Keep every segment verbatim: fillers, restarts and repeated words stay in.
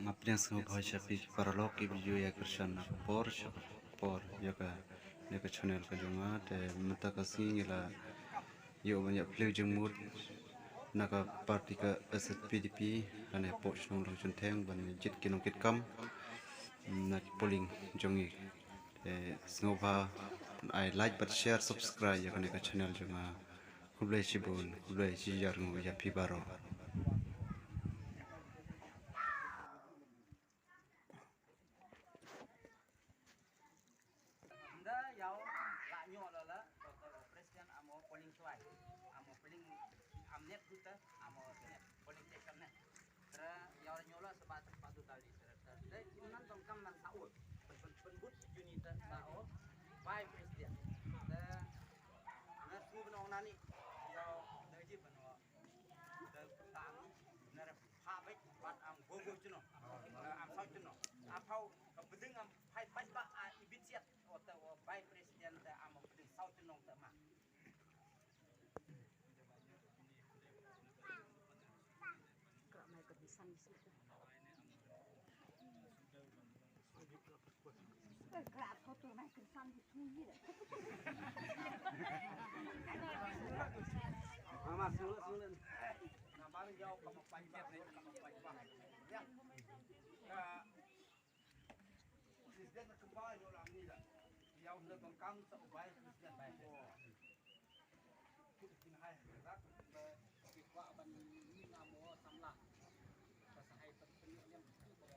Nga pdiang sngewbha sha phi ki paralok kiba ju ïa kyrshan na ka por sha ka por ïa kane ka channel ka jong nga. Te mynta ka sngi ngi la ïoh ban ïa phyllaw jingmut na ka party ka S S P D P hane hapoh shnong Longchuntheng ban jied ki nongkitkam na ki polling jong ngi. Te sngewbha ai like bad share, subscribe ïa kane ka channel jong nga. Khublei shibun, khublei shihajar nguh ïa phi baroh. Ynda ïa u la ñiuh la la, ko, ko, president amo polling tuai. Amo polling am net tu te, amo net polling station net. Tra ïa u la ñiuh la sebab tempat tu tali tra. Tra. Dei ki nan tong kam nan sa ul. Pen, pen, pen but juni te sa ul. Bai president. Te na su benong nani. Ïa u da ji benong. Da tang na rep ha bek bat am bobo chuno. Am sau chuno. Am pau ka beding am phai phai ba a ibit siat. O te o bai president te am beding sau chuno te ma. President na kemba ïa u la ni da. Ïa u na tong kam sa u bai president bai. Kut kin hai rak ba ki kwah ban ni na mo samla. Ba sa hai pen pen ïa lem ki ba.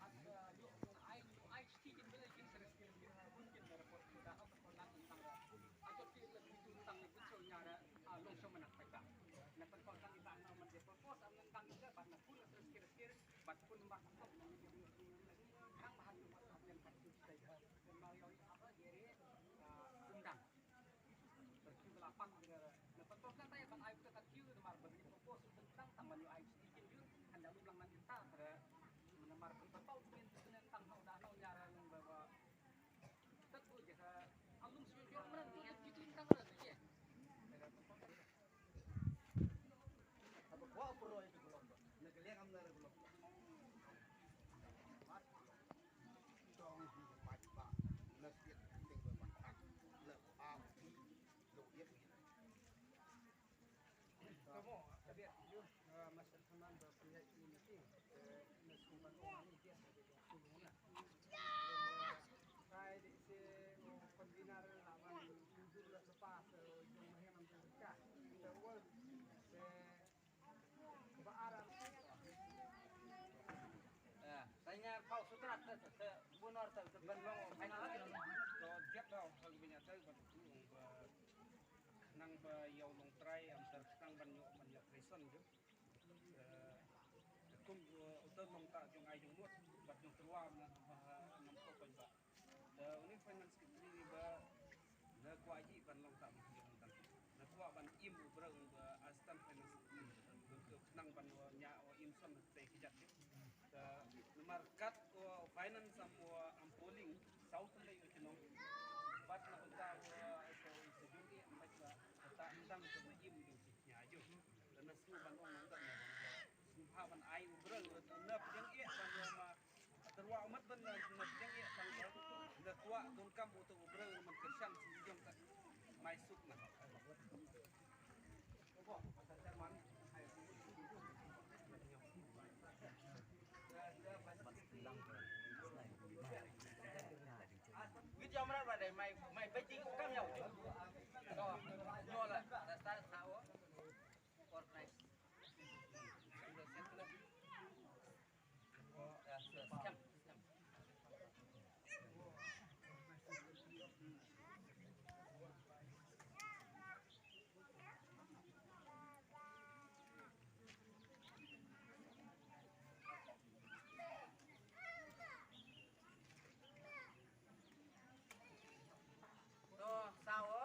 At ïa u ai ai sti kin bela kin seres kin kin kin report kin da hap ko lang tang da. Ato ki le ki tu tang ni kut so nya da long so manak pai ta. Na pen ko tang ta na man de propose am nang tang ida ba na pun seres kin kin. Bad pun ba kok nang ba hatu ba hatu tai ha. Ba ri apa gere undang. Berarti belapan gere. Na betul kan tanya ban ai kita tak kiu namar beri propose tentang taman yu ai sedikit yu. Anda lu bilang nanti tak ada namar betul tu tentang hau danau nyara nang bawa. Tet bu je ha alum sejujur menang tu kita tentang ada tu je. Sa nga pau sutra te te bunor te te ban long final lagi. To jep dau hal binya te ban tu ba nang ba ïa u Nongtrai am ter nang ban ïoh ban ïoh prison ju. Te kum u te nongta jong ai jong mut bad jong tyrwa na nam ko pynba. Te u ni finance secretary ba na kwah ji ban long tam jong tam. Na kwah ban im u briew ba assistant finance secretary. Ba khnang ban wa nya wa im son te ki jat ki. Te namar kat wa finance am wa am polling south le u chnong. Bad na bynta wa so so jong i am ba ta ndang te na im jong ki nya ju. Te na sngewbha ban ong nang da na sngewbha ban ai u briew na pdiang i ban wa ma Tyrwa umat ban na na jeng ïa tang ba na kwah don kam u to u briew man kyrshan si jong ka mai suk na. Wit ïa mra ba dei mai mai peti kam ïa u. To nyola da star sa o. Organize. To, sawo,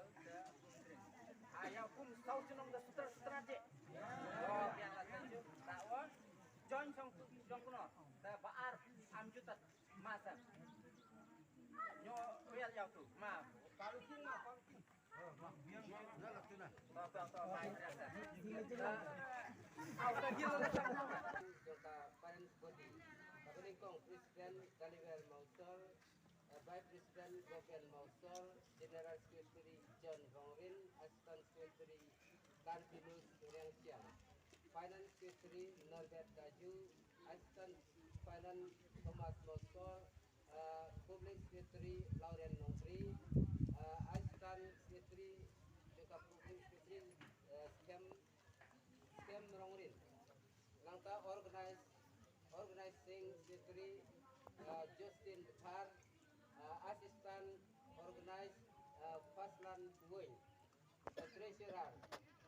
Mongol da Kumdring. Ah, ïa kum saw chnong da sutra sutra je. Oh, biang la sa ju. Ta wa. Join song tu jong kuno. Da ba ar am jutat. Ma sa. Nyo wel ïa tu. Ma. Palu king ma palu king. Jong ka parents body. Ka banyngkong President Gulliver Mawsor, uh, Vice President Govind Mawsor, General Secretary John Rongrin, Assistant Secretary Kantinus Rengsiang, Finance Secretary Norbert Daju, Assistant Finance Thomas Mawsor, uh, Public Secretary Lauren Nongri, uh, Assistant Secretary, juga Public Secretary, uh, Skem, Skem Rongrin. Nangta organize, organizing secretary, uh, Justin Bthar, uh, assistant organize, uh, Faslan Woi. The treasurer,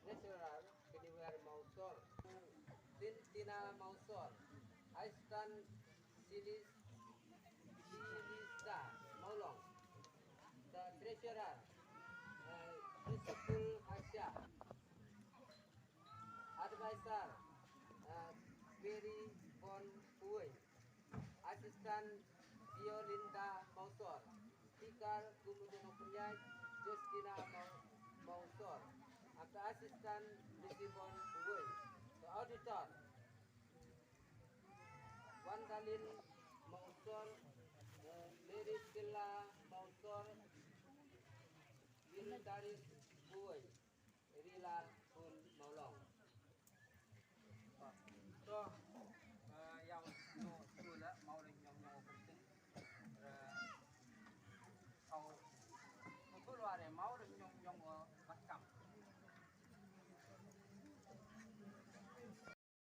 treasurer, Kiniwer Mausor. Tin Tina Mausor. Assistant Silis, Silisa Maulong. The treasurer, uh, Yusuful Asia. Advisor, uh, Mary Von Puy. Assistant Violinda Mausor. Speaker Gumudu Nongpunyai, Justina Mau- Mausor. After Assistant Lucy Von Puy. The auditor, Wandalin Mausor, uh, Mary Stella Mausor, Gildaris